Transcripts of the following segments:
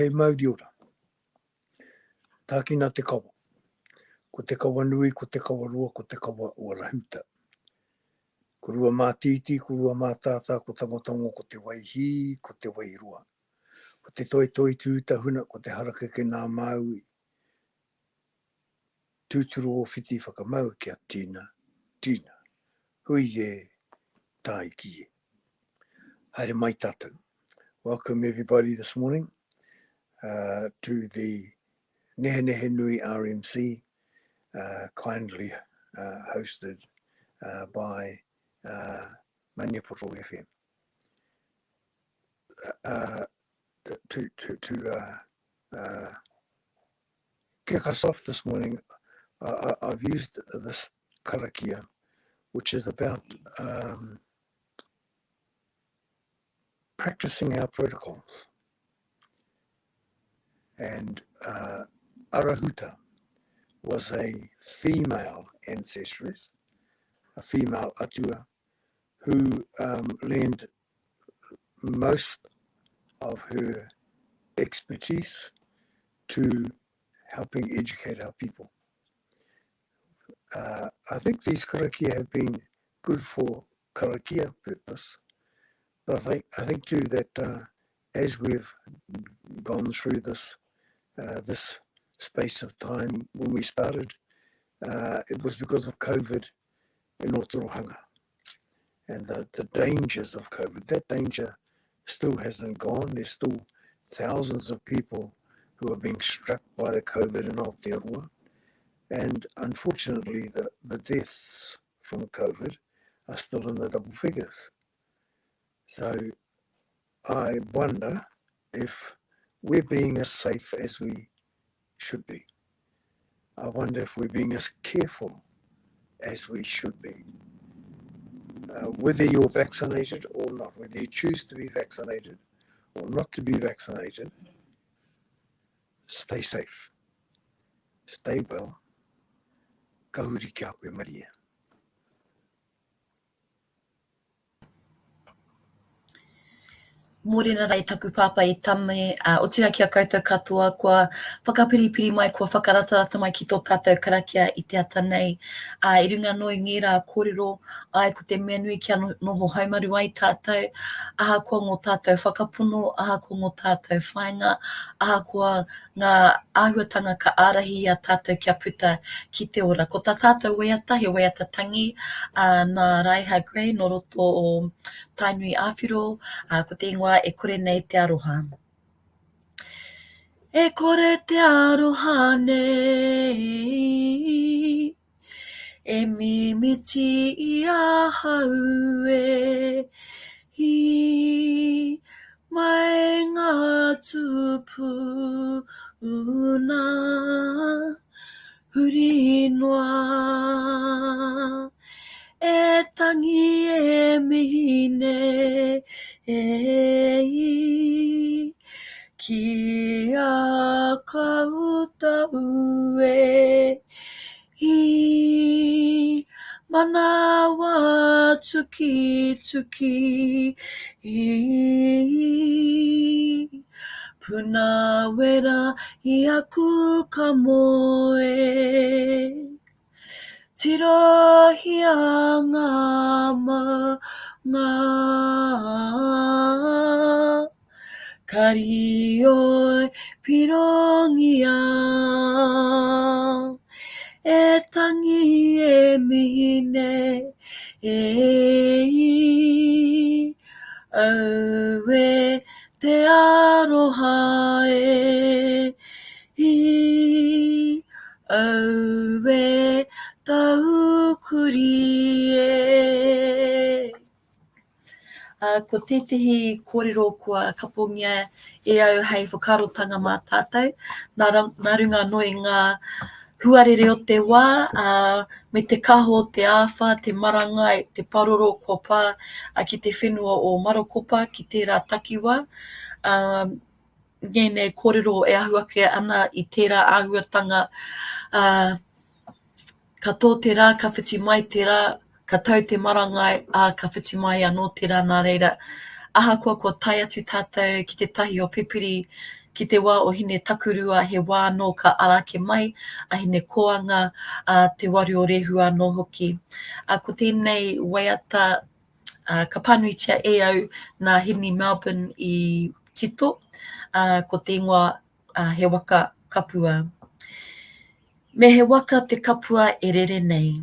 Tihei mauri ora. Tākina te kawa. Ko te kawa nui, ko te kawa roa, ko te kawa o Rahuta. Ko Ruamātītī, ko Ruamātātā, ko Tangotango, ko Te Waihī, ko Te Wairoa. Ko Te Toitoi Tūtahuna, ko Te Harakeke nā Māui. Tūturu o whiti whakamau kia tina, tina. Hui e, tāiki e. Haere mai tātou. Welcome everybody this morning uh, to the Nehenehenui RMC, uh, kindly uh, hosted uh, by uh, Maniapoto FM. Uh, to to, to uh, uh, kick us off this morning, uh, I've used this karakia, which is about um, practicing our protocols. And uh, Arahuta was a female ancestress, a female atua, who um, lent most of her expertise to helping educate our people. Uh, I think these karakia have been good for karakia purpose, but I think, I think too that uh, as we've gone through this uh, this space of time when we started, uh, it was because of COVID in Otorohanga and the, the dangers of COVID. That danger still hasn't gone. There's still thousands of people who are being struck by the COVID in Aotearoa. And unfortunately, the, the deaths from COVID are still in the double figures. So I wonder if we're being as safe as we should be. I wonder if we're being as careful as we should be. Uh, whether you're vaccinated or not, whether you choose to be vaccinated or not to be vaccinated, stay safe, stay well. Ka huri ki a koe, Maria. Mōrena rā e taku pāpā e Tame, ā, otirā ki a koutou katoa kua whakapiripiri mai, kua whakaratarata mai ki tō tātou karakia i te ata nei. Ā, i runga anō i ngērā kōrero, āe ko te mea nui kia noho haumaru ai tātou, ahakoa ngō tātou whakapono, ahakoa ngō tātou whāinga, ahakoa ngā āhuatanga ka ārahi i a tātou kia puta ki te ora. Ko tā tātou waiata, he waiata tangi, ā, nā Raiha Gray nō roto o Tainui Āwhiro, ā, ko te ingoa E Kore Nei Te Aroha. E kore te aroha nei E mimiti i ahau e Hi mai ngā tūpuna huri noa E tangi e mihi nei Ki a koutou e I manawa tukituki i Puna wera i aku kamoe Tirohia ngā maunga Karioi pirongia E tangi e mihi nei e i Aue te aroha e i Aue taukuri e. Ā, ko tētehi kōrero kua kapongia e au hei whakaarotanga mā tātou, nā, nā runga anō i ngā huarere o te wā, ā, me te kaha o te āwhā, te marangai, te paroro kua pā ki te whenua o Marokopa, ki tērā takiwā. Ā, ngēnei kōrero e ahu ake ana i tērā āhuatanga, ā, ka tō te rā, ka whiti mai te rā, ka tau te marangai, ā, ka whiti mai anō te rā nā reira, ahakoa kua tae atu tātou ki te tahi o Pipiri, Ki te wā o Hine Takurua he wā anō ka ara ake mai a Hine Kōanga, a Te Waru o Rehua anō hoki. Ā, ko tēnei waiata ā, ka pānuitia e au nā Hini Melbourne i tito, ā, ko te ingoa ā, He Waka Kapua. Me he waka te kapua e rere nei.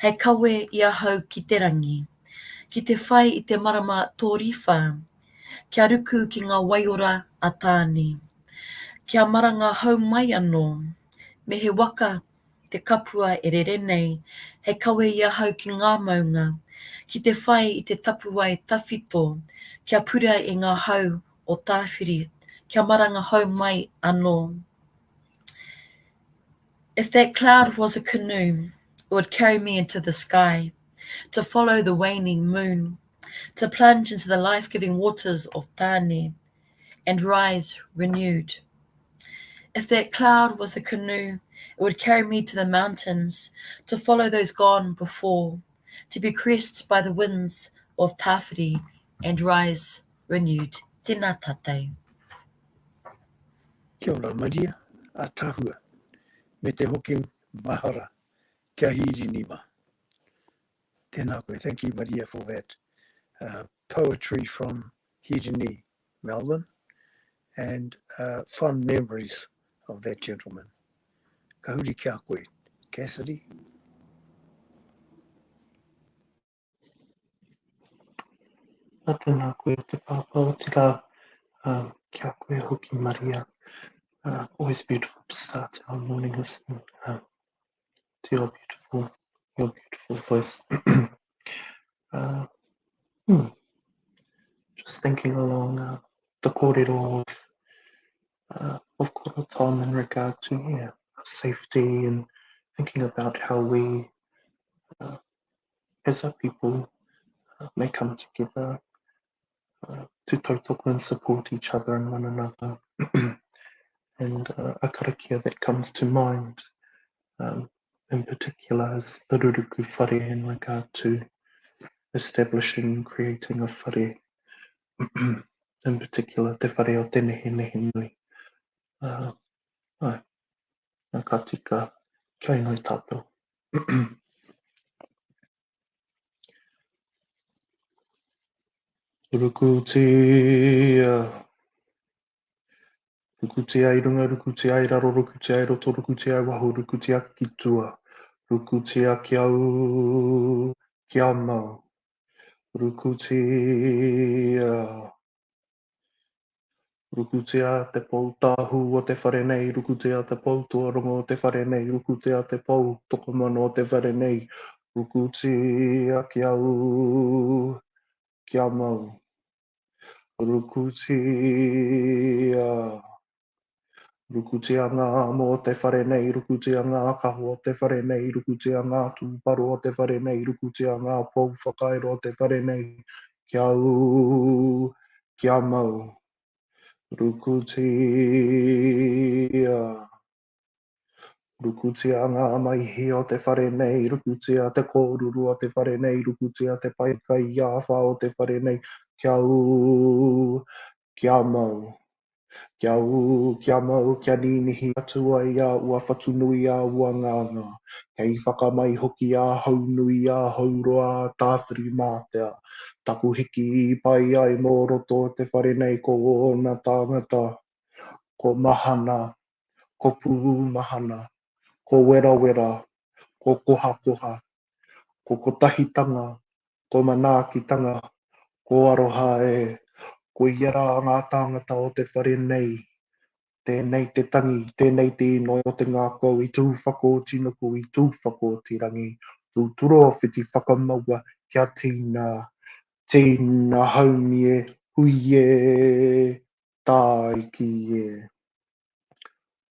Hei kawe i ahau ki te rangi. Ki te whai i te marama tōriwha. Kia ruku ki ngā waiora a Tāne. Kia maranga hou mai anō. Me he waka te kapua e rere nei, hei kawe i ahau ki ngā maunga. Ki te whai i te tapuwae tawhito, kia purea e ngā hau o Tāwhiri, kia maranga hou mai anō. If that cloud was a canoe, it would carry me into the sky, to follow the waning moon, to plunge into the life-giving waters of Tāne and rise renewed. If that cloud was a canoe, it would carry me to the mountains, to follow those gone before, to be caressed by the winds of Tāwhiri and rise renewed. Tēnā tātou. Kia ora Maria, Ataahua, me te hoki mahara kia Hirini ma. Tēnā koe, thank you Maria for that uh, poetry from Hirini, Melbourne, and uh, fond memories of that gentleman. Ka huri ki a koe, Cassidy. Nā tēnā koe o te pāpā, otirā um, ki a koe hoki Maria. Uh, always beautiful to start our morning listening uh, to your beautiful, your beautiful voice. uh, hmm. Just thinking along uh, the kōrero of, uh, of Koro Tom in regard to yeah, safety and thinking about how we uh, as a people uh, may come together uh, to tautoko and support each other and one another. and uh, a karakia that comes to mind um, in particular is the ruruku whare in regard to establishing and creating a whare, in particular te whare o te nehe nehe nui. Uh, ai, ka tika, kia inoi tātou. Rukutia. Rukutia i runga, rukutia i raro, rukutia i roto, rukutia i waho, rukutia ki tua. Rukutia kia ū, kia mau. Rukutia. Rukutia te pou tāhū o te whare nei, rukutia te pou tuarongo o te whare nei, rukutia te pou tokomano o te whare nei, rukutia kia ū, kia mau. Rukutia. Rukutia ngā amo o te whare nei, rukutia ngā kaho o te whare nei, rukutia ngā tūparo o te whare nei, rukutia ngā pou whakairo o te whare nei, kia ū, kia mau. Rukutia. Rukutia ngā maihi o te whare nei, rukutia te kōruru o te whare nei, rukutia te paekai āwhā o te whare nei, kia ū, kia mau. Kia ū, kia mau, kia nīnihi atu ai a ua Whatunui a ua Ngāngā. Kei whakamai hoki a Haunui a Hauroa a Tāwhirimātea. Taku hiki i pai ai mō roto o te whare nei ko ōna tāngata, ko Mahana, ko Pūmahana, ko Werawera, ko Kohakoha, ko Kotahitanga, ko Manaakitanga, ko Aroha e, koia rā ngā tāngata o te whare nei. Tēnei te tangi, tēnei te inoi o te ngākau i tū whakaoti nuku, i tū whakaoti rangi, tūturo whiti whakamaua kia tīna, tīna haumi e, hui e, tāiki e.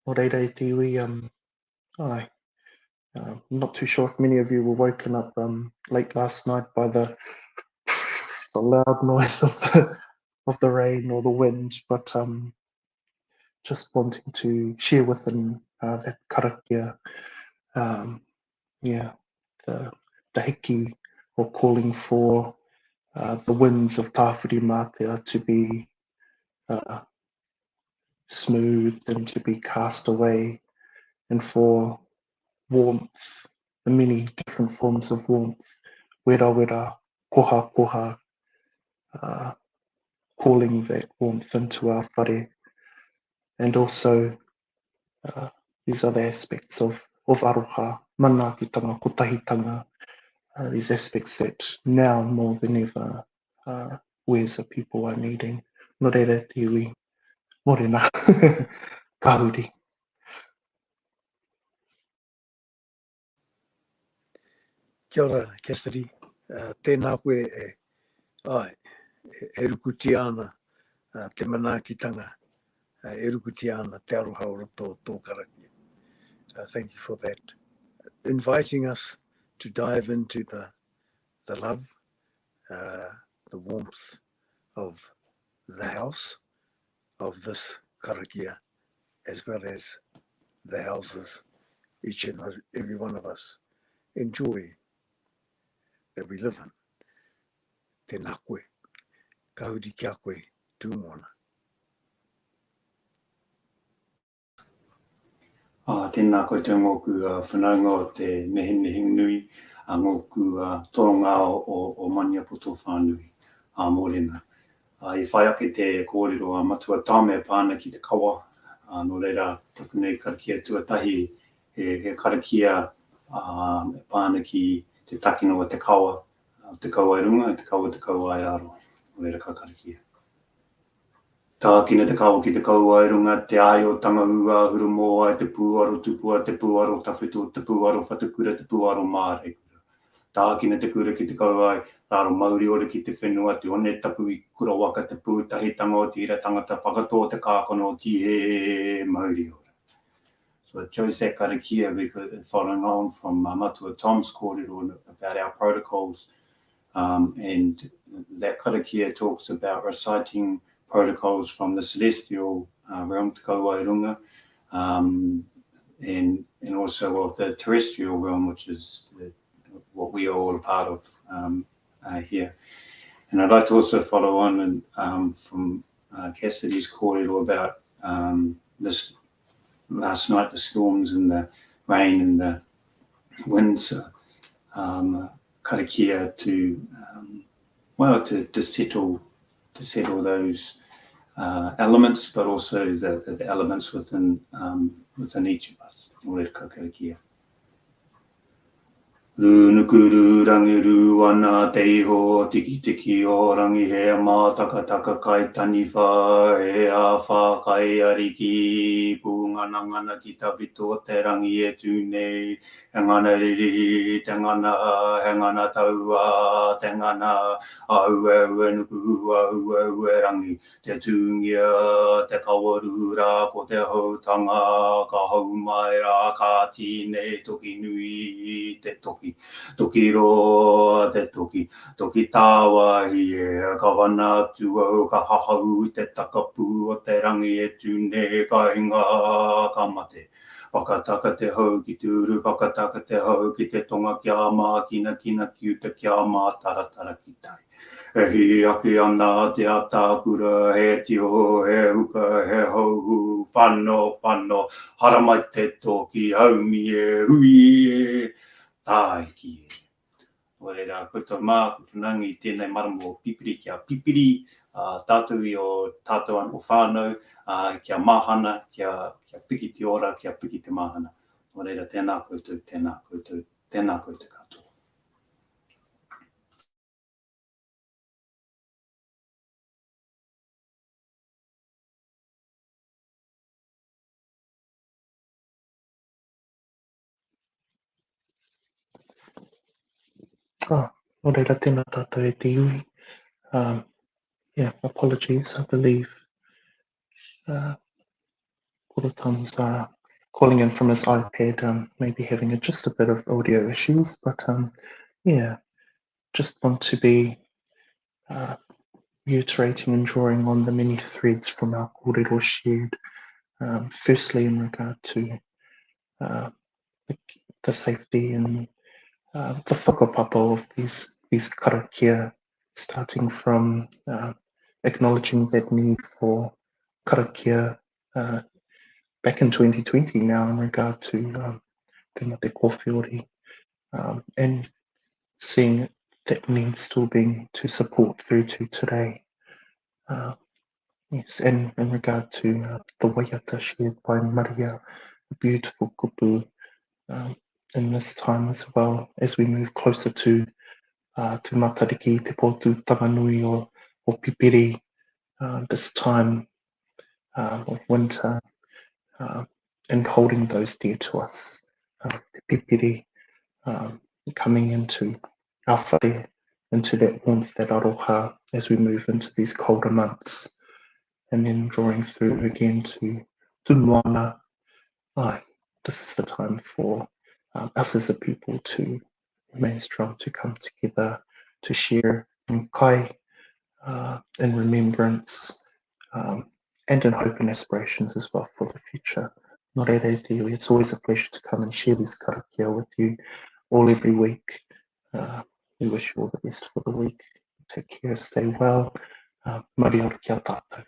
Nō reira e te iwi, um, ai, uh, not too sure if many of you were woken up um, late last night by the, the loud noise of the, of the rain or the wind, but um, just wanting to share within uh, that karakia, um, yeah, the, the hiki or calling for uh, the winds of Tāwhirimātea to be uh, smoothed and to be cast away, and for warmth, the many different forms of warmth, wera wera, koha koha, uh, calling that warmth into our whare, and also uh, these other aspects of, of aroha, manaakitanga, kotahitanga, uh, these aspects that now more than ever uh, we as a people are needing. Nō reira te iwi, mōrena, ka huri. Kia ora, Cassidy. Uh, tēnā koe e, ai, e, e rukutia ana uh, te manaakitanga, uh, e rukutia ana te aroha o roto o tō karakia. Uh, thank you for that. Inviting us to dive into the, the love, uh, the warmth of the house of this karakia, as well as the houses each and every one of us enjoy that we live in. Tēnā koe. Ka huri ki a koe, Tūmoana. Ā, tēnā koutou ngōku whanaunga o te Nehenehenui, ā, ngōku toronga o Maniapoto whānui, ā, mōrena. Ā, i whai ake te kōrero a Matua Tom e pā ana ki te kawa, ā, nō reira, taku nei karakia tuatahi he, he karakia, ā, e pā ana ki te takina o te kawa, te kauae runga, te kawa te kauae raro. Nō reira ka karakia. Tākina te kawa ki te kauae runga, te āiotanga ūāhuru mōai, te pūaro tupua, te pūaro tawhito, te pūaro whatukura, te pūaro māreikura. Tākina te kura ki te kauae, raro mauri ora ki te whenua, te one tapu i Kurawaka, te pūtahitanga o te ira tangata, whakatō te kākano o Tīhē mauri ora. So I chose that karakia because following on from Matua Tom's kōrero about our protocols, Um, and that karakia talks about reciting protocols from the celestial uh, realm, te kauae runga, um, and, and also of the terrestrial realm, which is the, what we are all a part of um, uh, here. And I'd like to also follow on and, um, from uh, Cassidy's kōrero about um, this last night, the storms and the rain and the winds. Um, karakia to, um, well, to, to settle to settle those uh, elements, but also the, the elements within um, within each of us. Nō reira ka karakia. Rūnuku rūrangi rū ana te iho tikitiki o rangi he mātakataka kai taniwha he āwhā kai ariki pūnganangana ki tawhito te rangi e tū nei He ngana riri, te ngana, he ngana tauā, te ngana, aueue nuku, aueue rangi, te tūngia, te kawaru rā, ko te houtanga, ka hou mai rā, ka tīnei toki nui te toki, toki roa te toki, toki tāwāhi e, ka wana atu au, ka hahau i te takapū o te rangi e tū nei, ka hinga, ka mate. Whakataka te hau ki te uru, whakataka te hau ki te tonga kia mākinakina ki uta kia mātaratara ki tai. E hī ake ana te atākura, he tio, he huka, he houhu, whano, whano, haramai te toki, haumi e, hui e, tāiki e. Nō reira, koutou mā, ko whanaunga i tēnei marama o Pipiri kia pipiri tātou i ō tātou anō whānau, kia mahana, kia, kia piki te ora, kia piki te mahana. Nō reira, tēnā koutou, tēnā koutou, tēnā koutou katoa. Oh, nō reira, tēnā tātou e te iwi. Um, yeah, apologies, I believe uh, Koro Tom's uh, calling in from his iPad, um, maybe having a, just a bit of audio issues, but um, yeah, just want to be uh, reiterating and drawing on the many threads from our kōrero shared, um, firstly in regard to uh, the, the safety and uh, the whakapapa of these, these karakia, starting from uh, acknowledging that need for karakia. uh, back in 2020 now in regard to um, te mate kōwhiori um, and seeing that need still being to support through to today. Uh, yes, and in regard to uh, the waiata shared by Maria, a beautiful kupu um, in this time as well, as we move closer to uh, to Matariki, Te Pōtu, Tamanui o, o Pipiri, uh, this time um, of winter, uh, and holding those dear to us. Uh, te pipiri, um, coming into our whare, into that warmth, that aroha, as we move into these colder months. And then drawing through again to Tūmoana, ai, this is the time for um, us as a people to remain strong, to come together, to share in kai, uh, in remembrance, um, and in hope and aspirations as well for the future. Nō reira e te iwi, it's always a pleasure to come and share these karakia with you all every week. Uh, we wish you all the best for the week. Take care, stay well. Uh, mauri ora kia tātou.